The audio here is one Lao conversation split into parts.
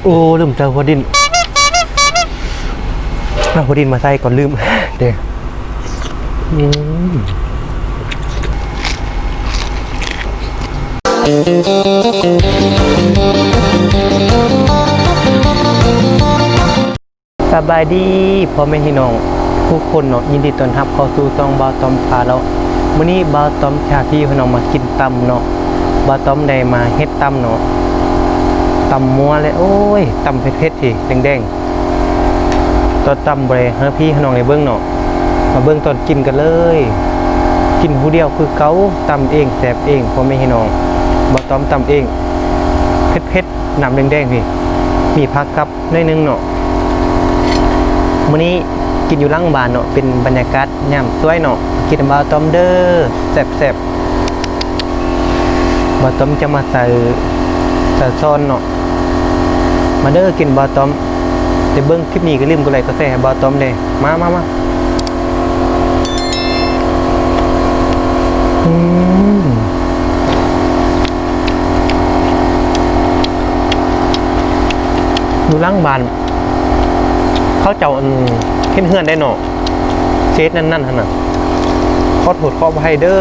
ໂອ້ ລືມເອົາຫົວດິນ ເອົາຫົວດິນມາໃສ່ກ່ອນ ລືມເດ້. ອືມ ສະບາຍດີພໍ່ແມ່ພີ່ນ້ອງທຸກຄົນເນາະ, ຍິນດີຕ້ອນຮັບເຂົ້າສູ່ຊ່ອງບ່າວຕ້ອມພາເລາະ. ມື້ນີ້ບ່າວຕ້ອມຈະພາພີ່ນ້ອງມາກິນຕຳເນາະ. ບ່າວຕ້ອມໄດ້ມາເຮັດຕຳເນາະ, ຕຳມົວ ແລະ ໂອ້ຍ ຕຳເຜັດໆ ທີ່ແດງໆ. ຕອນຕຳບໍ່ໄດ້ໃຫ້ພີ່ໃຫ້ນ້ອງໄດ້ເບິ່ງເນາະ, ມາເບິ່ງຕອນກິນກັນເລີຍ. ກິນຜູ້ດຽວຄືເກົ່າ, ຕຳເອງແຊບເອງ ພໍ່ແມ່ພີ່ນ້ອງ. ບ່າວຕ້ອມຕຳເອງ ເຜັດໆ ນ້ຳແດງໆ ນີ້ ມີຜັກກັບໜ້ອຍໜຶ່ງເນາະ. ມື້ນີ້ກິນຢູ່ຫຼັງບ້ານເນາະ, ເປັນບັນຍາກາດຍາມສວຍເນາະ. ກິນນຳບ່າວຕ້ອມເດີ ແຊບໆ. ບ່າວຕ້ອມຈະມາໃສ່ ໃສ່ຊ້ອນເນາະ. ມາເດີ ກິນບ່າວຕ້ອມ. ໄດ້ເບິ່ງຄລິບນີ້ກໍຢ່າລືມກົດໄລ້ກົດແຊໃຫ້ບ່າວຕ້ອມແດ່. ມາ ມາ ມາ. ອືມ ຢູ່ຫຼັງບ້ານ ເຂົາເຈົ້າ ອັນ ເຮັດເຮືອນໄດ້ເນາະ, ເສດນັ້ນໆ ຫັ້ນນະ. ຂໍໂທດຂໍອະໄພເດີ.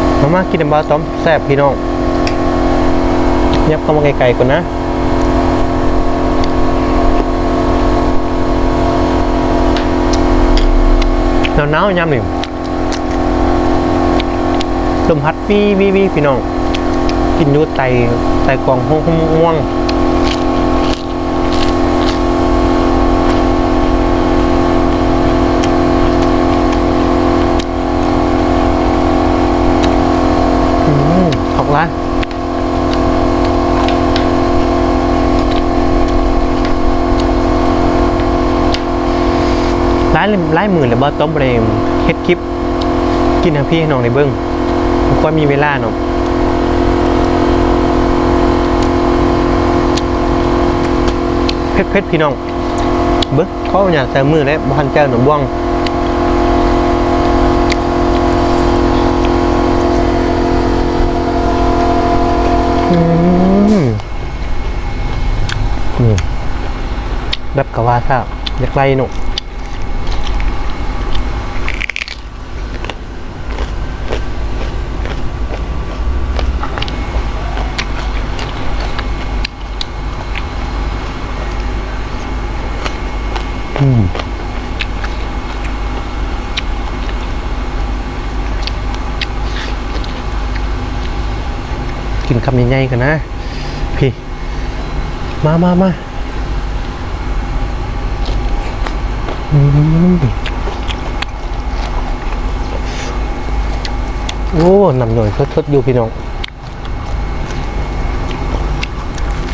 ອືມ ມາ ມາກິນນຳບ່າວຕ້ອມ ແຊບພີ່ນ້ອງ. ຫຍັບເຂົ້າມາໃກ້ໆ ກ່ອນນະ. ໜາວໆ ຍາມນີ້ ລົມພັດ ວີໆໆ ພີ່ນ້ອງ. ກິນຢູ່ໃຕ້ ໃຕ້ກອງໂຮງໝ່ວງ. ອືມ ຄັກຫຼາຍ. ຫຼາຍ ຫຼາຍມື້ແລ້ວ ບ່າວຕ້ອມບໍ່ໄດ້ເຮັດຄລິບ ກິນໃຫ້ພີ່ໃຫ້ນ້ອງໄດ້ເບິ່ງ, ບໍ່ຄ່ອຍມີເວລາເນາະ. ເຜັດໆ ພີ່ນ້ອງ. ເບິ່ງ ຂໍອະນຸຍາດໃສ່ມືແລ້ວ ບໍ່ທັນໃຈໜອກບ່ວງ. ອືມ ນີ້ ແບບກະວ່າຊະ ຢາກໄລ່ເນາະ. ອືມ ກິນຄຳໃຫຍ່ໆ ກ່ອນນະ ພີ່. ມາ ມາ ມາ. ອືມ ໂອ້ ນ້ຳຍ້ອຍສົດໆ ຢູ່ ພີ່ນ້ອງ.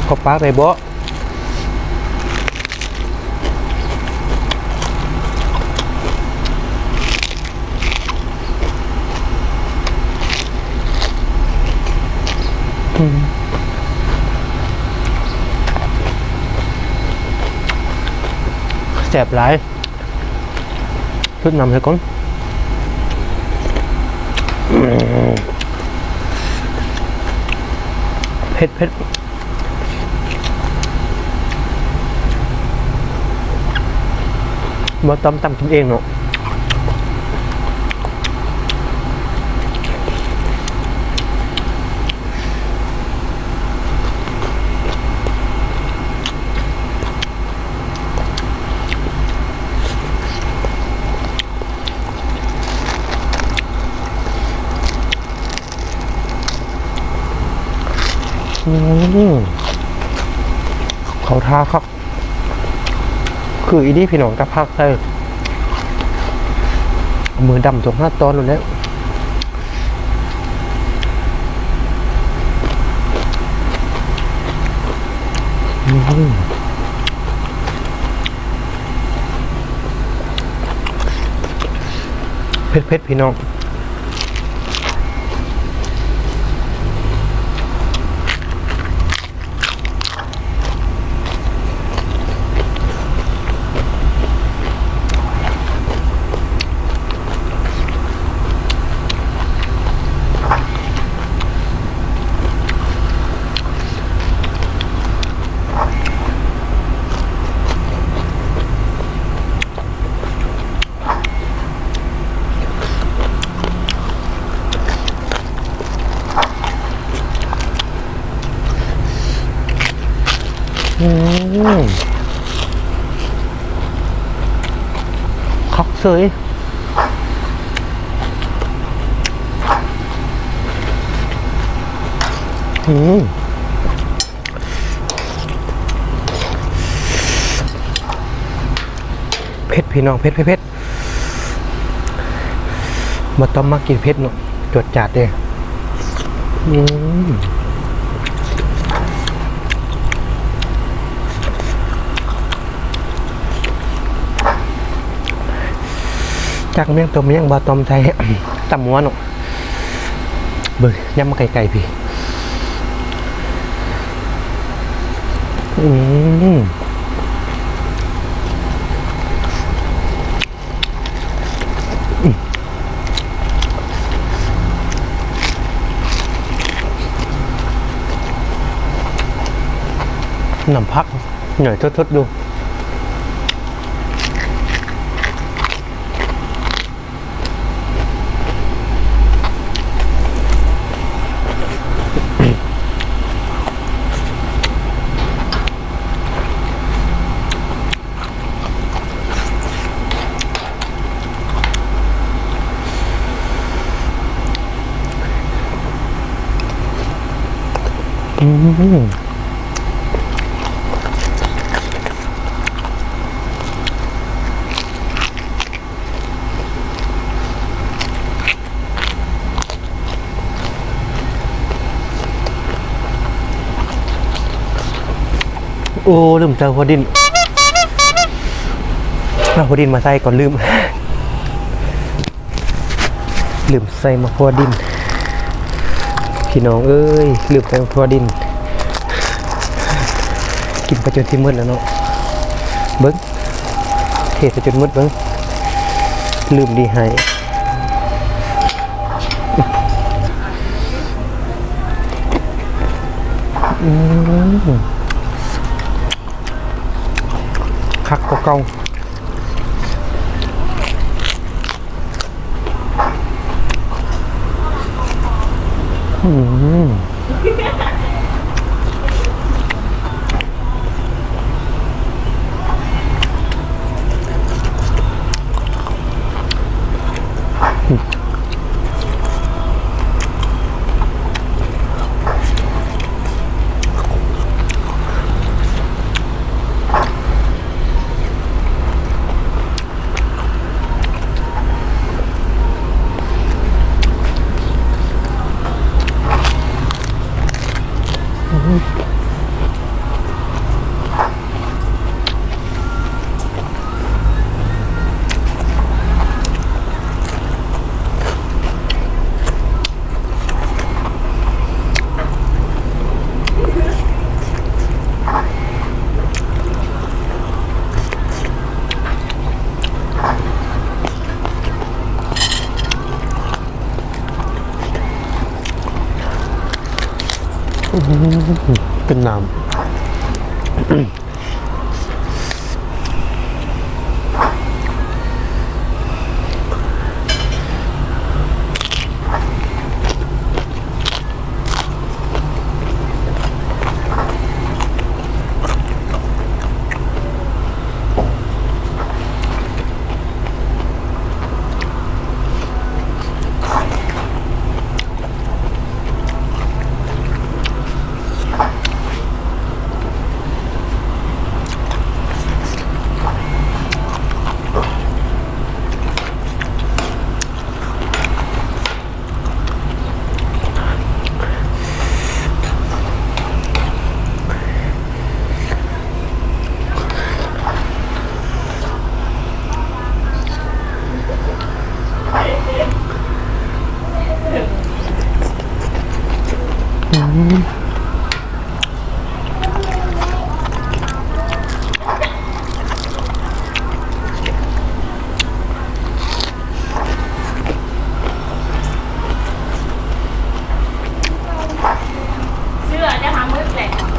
ເຂົ້າປາກໄດ້ບໍ່? ອືມ ແຊບຫຼາຍ. ຊົດນ້ຳໃສ່ກ່ອນ. ອືມ ເຜັດໆ. ບໍ່ຕ້ອງຕຳກິນເອງເນາະ. ອືມ ເຂົ້າທ່າຄັກ. ຄືອີ່ຫຼີພີ່ນ້ອງ ກັບຜັກໃສ່ ເອົາມືດຳຕົວຫາຕອນໂລດແຫຼະ. ອືມ ເຜັດໆ ພີ່ນ້ອງ. ອືມ ຄັກເສີຍ. ອືມ ເຜັດພີ່ນ້ອງ ເຜັດ ເຜັດ ເຜັດ. ບໍ່ຕ້ອງມັກກິນເຜັດເນາະ ຈວດຈາດເດ້. ອືມ ຈັກແມ່ນຕົວແມ່ນຫຍັງ ບ່າວຕ້ອມໃສ່ຕຳຫົວເນາະ. ເບິ່ງ ຍຳມາໃກ້ໆ ພີ້. ອືມ ນ້ຳຜັກ ຫຍ້ອຍທົດໆ ຢູ່. ອືມ ໂອ້ ລືມໃສ່ຫົວດິນ ເອົາຫົວດິນມາໃສ່ກ່ອນ ລືມ ລືມໃສ່ໝາກຖົ່ວດິນ ພີ່ນ້ອງເອີຍ ລືມໃສ່ໝາກຖົ່ວດິນ. ກິນໄປຈົນຊິໝົດແລ້ວເນາະ ເບິ່ງ ເທໃສ່ຈົນໝົດເບິ່ງ ລືມດີໃຫ້. ອືມ ຄັກກວ່າເກົ່າ. ອືມ ເປັນນ້ຳ. ເຊື່ອຈະຫາມື້ແຫຼະ.